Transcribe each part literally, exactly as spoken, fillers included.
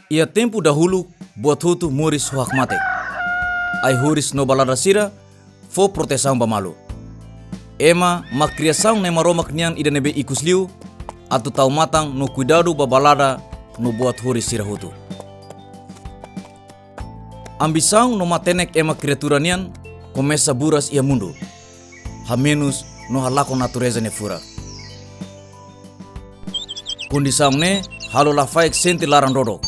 Iha tempu dahuluk, buat hotu moris ho hakmatek. Ai-horis no baladra sira fó protesaun ba malu. Ema mak kriasaun Nai Maromak nian ida ne'ebé ikus liu, atu tau matan no kuidadu ba baladra no buat horis sira hotu. Ambisaun no matenek ema kriatura nian komesa buras iha mundu, hamenus no halakon natureza nia furak. Kondisaun ne'e halo Lafaek sente laran dodok.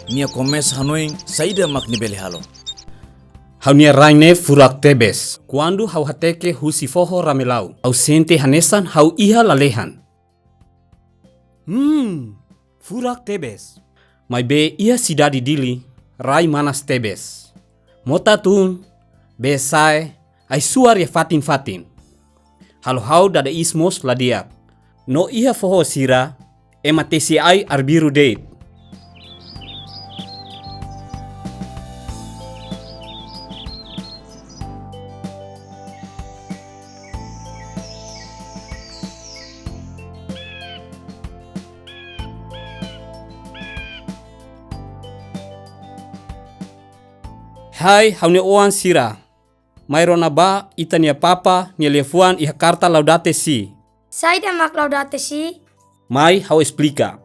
Nia komesa hanoin saida mak nia bele halo. Ha'u-nia rai ne'e furak tebes. Kuandu ha'u hateke husi foho Ramelau, ha'u sente hanesan ha'u iha lalehan. Hmm, furak tebes. Maibé iha sidade Dili, rai manas tebes. Mota tun, bee sa'e, ai-suar iha fatin-fatin. Halo ha'u dada iis mós la di'ak. No iha foho sira, ema tesi ai arbiru de'it. Hai, ha'u-nia oan sira. Mai rona ba ita-nia papa nia liafuan iha karta Laudate Si. Saida mak Laudate Si? Mai ha'u esplika.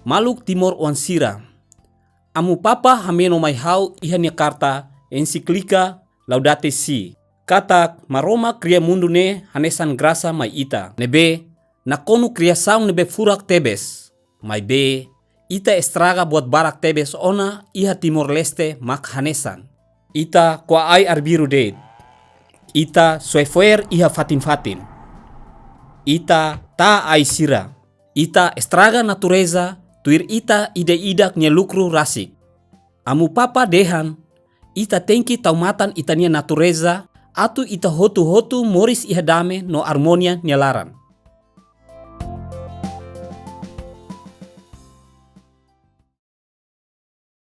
Maluk Timoroan sira. Amu Papa hameno mai ha'u iha nia karta ensíklika Laudate Si, katak Maromak kria mundu ne'e hanesan grasa mai ita. Ne'ebé nakonu kriasaun ne'ebé furak tebes. Maibé, ita estraga buat barak tebes ona iha Timor-Leste mak hanesan. Ita ko'a ai arbiru de'it. Ita soe fo'er iha fatin-fatin. Ita ta'a ai sira. Ita estraga natureza, tuir ita ida-idak nia lukru rasik. Amu Papa dehan, ita tenke tau matan ita-nia natureza, atu ita hotu-hotu moris iha dame no armonia nia laran.